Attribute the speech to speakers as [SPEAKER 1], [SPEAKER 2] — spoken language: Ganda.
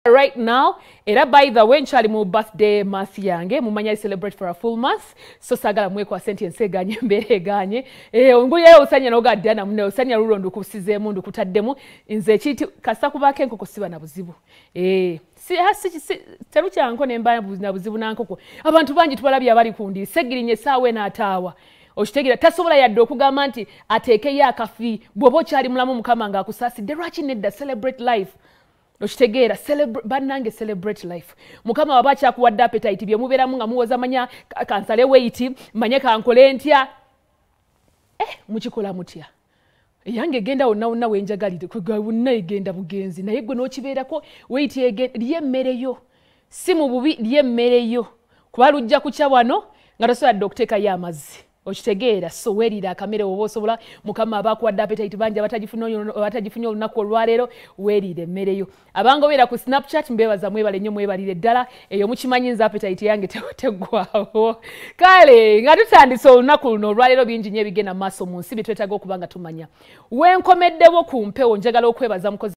[SPEAKER 1] Right now, era by the way, nkyali mu birthday month yange. Mumanya I celebrate for a full month, so sagala mwekwase nti ensi eganye, embeera eganye. Ongulirayo osanya n'ogadda namune osanya lulo ndukusizeemu ndukutaddemu. Nze ekiti kasita kubaako enkoko siba na buzibu. Si terukyanko ne mba na buzibu na nkoko. Abantu bangi tubalabye abali ku ndiri. Segirinya essaawa eno ataawa. Okitegeera, tasobola yadde okugamba nti ateekeyo akafi. Bw'oba okyali mulamu, Mukama ng'akusaasidde, lwaki nedda? Celebrate life. Okitegeera, bannange, celebrate life. Mukama waba akyakuwadde appetite, bye mubeeramu nga muwoza manya kansale weight, manye kankole ntya, mukikola mutya? Eyange egenda wonna wonna wenjagalire, wonna egenda bugenzi, naye gwe n'okibeerako. Weight lye emmere yo, si mu bubi, lye emmere yo, kuba lujja kukya wano nga tosobola dde okuteekayo amazzi. Okitegeera? So weerira akamere oba osobola. Mukama aba akuwadde appetite, bangi abatagifunye olunaku olwaleero. Weerira emmere yo. Abangobeera ku Snapchat, mbebaza, mwebale nnyo, mwebalire ddala. Eyo mukimanyi nze appetite yange teggwawo. Kale nga tutandise olunaku luno olwaleero, bingi nnyo ebigenda mu maaso mu nsi byetwetaaga okuba nga tumanya. Wenkomeddewo ku mpewo, njagala okwebaza mukozi